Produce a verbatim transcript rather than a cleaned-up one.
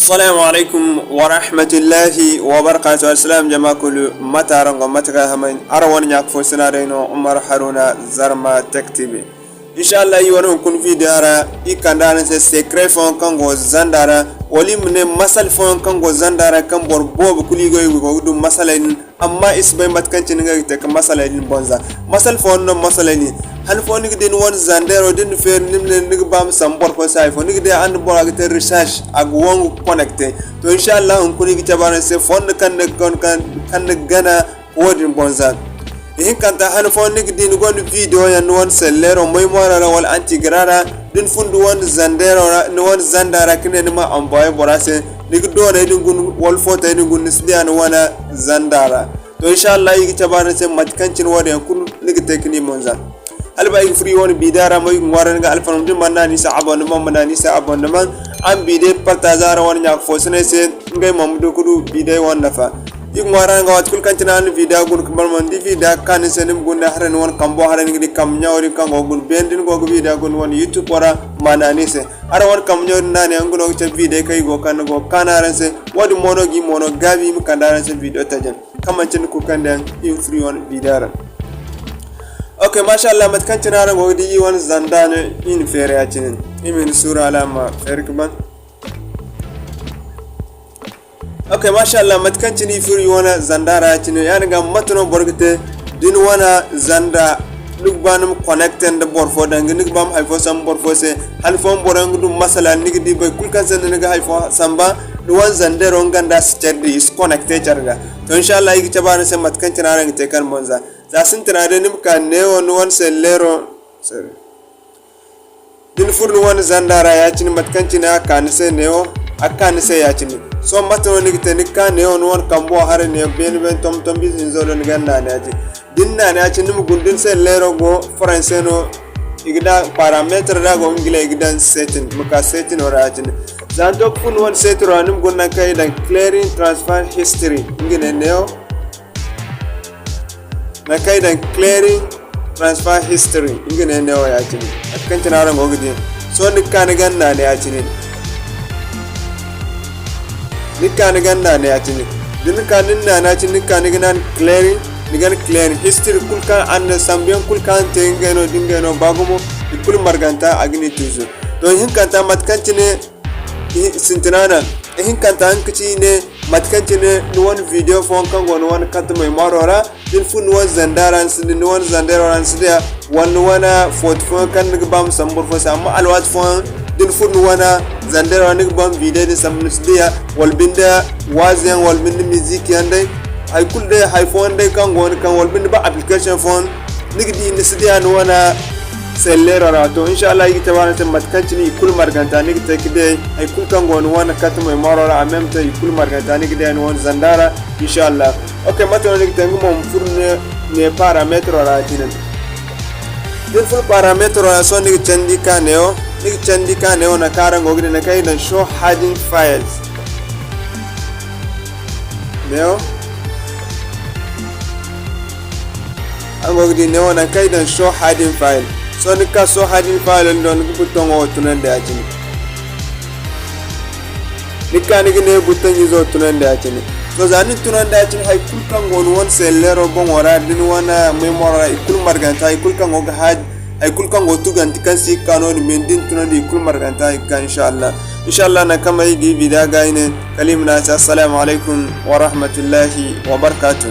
Assalamu alaikum wa rahmatullahi wa barakatuh. Alsilaam jama kulu, mate araŋ go, mate kaŋ hamay? Araŋ wane ɲa ka fo sina day no, Umar Haruna, Zarma Tech T V. Insha Allah, iri wane hunkuna video ra, iri kande araŋ se secret fooyaŋ kaŋ go zanda ra, wala iri ma ne masala fooyaŋ kaŋ go zanda ra, kaŋ boro boobo kulu i go, i go ga du masaley din, amma i si bay mate kaŋ cine ngey ga te ka masaley din bonza. Masala fooyaŋ no masaley din. Han fooyaŋ ni ga di ni wane zandeero, da ni na feeri, ni ma ne ni ga ba ma sambu boro fo se hari fo, ni ga di araŋ da bora ga te recherche, a ga wangu connecté. To, insha Allah, hunkuna iri ga cabe araŋ se fondo kaŋ ni ga gana, kaŋ, kaŋ ni ga gana, woodin bonza. Ihinkanta, han fooyaŋ ni ga di ni gonda video yaŋ ni wane selleero mémoire ra wala intégré ra, da ni fun ni wane zandeero ra, ni wane zanda ra ka ne ni ma envoyer bora se, ni ga dooney din guna wala footey din guna, ni si diya ni wane zanda ra. To, insha Allah, iri ga cabe araŋ se mate kaŋ cine woodin yaŋ kulu ni ga te ka ni bonza. Hala ba iri ga furo iri wane video ra mo, iri ga ŋwaaray ni ga alfarma, da ni mana naŋ a ni se abonnement, ma naŋ a ni se abonnement. Araŋ video partager araŋ wane ɲa ka fo sinay se, ngey mo ma du ka du video wane nafa. Iri ga ŋwaaray araŋ ga, waati kulu kaŋ cine araŋ na video guna ka ban, ma ni di video ga kaa ni se, ni ma guna haray ni wane kambo haray, ni ga di kambe ɲawo din kaŋ go ga guna. Beene da ni go ga video guna ni wane YouTube ra, ma naŋ a ni se. Araŋ wane kambe ɲawo din naanay yaŋ, nga no ga cabe video kaŋ iri go ga kande go ga kaanu araŋ se. Woodin mo no ga iri mo no gaabi iri ma kande araŋ se video taji yaŋ kaŋ manti ni kulu kande yaŋ iri ma furo iri wane video ra. Ok, masha Allah, mate kaŋ cine araŋ go ga di, iri wane zanda no iri na feeri ya-cine. Iri ma hin suuru hala a ma feeri ka ban. Ok, masha Allah, mate kaŋ cine iri furo iri wane zanda ra ya-cine, ya-din ga mate no boro ga te da ni wane zanda, ni ga ba ni ma connecté nda boro fo, danga ni ga ba ma hari fo sambu boro fo se, han fooyaŋ boro yaŋ ga du masala, ni ga di boro kulu kaŋ se ni ga hari fo samba, ni wane zandeero nga nda a si care di, i si connecté care ga. To, insha Allah, iri ga cabe araŋ se mate kaŋ cine araŋ ga te kaŋ bonza. Za sintina day ni ma ka neewo ni wane selleero. Sorry. Da ni furo ni wane zanda ra ya-cine, mate kaŋ cine a ka ni se neewo, a ka ni se ya-cine. Sohõ mate no ni ga te, ni ga ka neewo ni wane kambo haray neewo beene beene, tombi tombi ize hinzo do, ni ga naanay ya-cine. Da ni naanay ya-cine, ni ma guna da ni selleero go français no, i ga daŋ paramètre, da a go anglais i ga daŋ setting, ma ka setting ra ya-cine. Za ni to ka furo ni wane setting ra, ni ma guna nangu kaŋ i daŋ clearing transfer history, nga ne neewo. Nangu kaŋ i daŋ clearing transfer history, nga ne neewo ya-cine. Mate kaŋ cine araŋ go ga di. Sohõ ni ga ka ni ganda naanay ya-cine. Ni ga ka ni ganda naanay ya-cine. Da ni ka ni naanay ya-cine, ni ga ka ni ga naan clearing, ni ga clearing history kulu kaŋ araŋ na sambu yaŋ kulu kaŋ araŋ te ngey no, da ngey no ba gumo, i kulu marganta a ga ni tuusu. To, ihinkanta mate kaŋ cine Ihi-, sintina naŋ. Ihinkanta nga ka ci ne, mate kaŋ cine ni wane video fooyaŋ kaŋ go ni wane carte mémoire ra, da ni furo ni wane zanda ra ni si di, ni wane zandeero ra ni si diya, wala ni wane foto fooyaŋ kaŋ ni ga ba ma sambu boro fo se, amma alwaati fooyaŋ da ni furo ni wane zandeero ra ni ga ba ma video din sambu ni si diya, wala binde waazu yaŋ, wala binde musique yaŋ day, hay kulu day, hay fooyaŋ day kaŋ go ni kaŋ, wala binde ba application fooyaŋ, ni ga di ni si diya ni wane selleero ra. To, insha Allah, i ga te waani se mate kaŋ cine i kulu marganta ni ga te ka day, hay kulu kaŋ go ni wane carte mémoire ra, en même temps i kulu marganta ni ga day ni wane zanda ra, insha Allah. Ok, mate no ni ga te, nga mo ma furo ne, ne paramètre ra cine. Da ni furo paramètre ra, sohõ ni ga candi ka neewo, ni ga candi ka neewo nangu kaŋ araŋ go ga di, nangu kaŋ i daŋ show hidden files. Neewo. Araŋ go ga di neewo nangu kaŋ i daŋ show hidden file. Sohõ ni ga ka show hidden file din do, ni ga button wo tunandi ya-cine. Ni ga ka ni ga ne button izo tunandi ya-cine. To, za ni tunandi ya-cine, hay kulu kaŋ go ni wane selleero boŋo ra, da ni wane mémoire ra, i kulu marganta, hay kulu kaŋ go ga haaji, hay kulu kaŋ go tugante kaŋ si ga ka noodin, me da ni tunandi, i kulu marganta i ga ka, insha Allah. Insha Allah, nangu kaŋ ay ga i bida ga i ne, kala i ma ne a se, assalamu alaikum wa rahmatullahi wa barakatuh.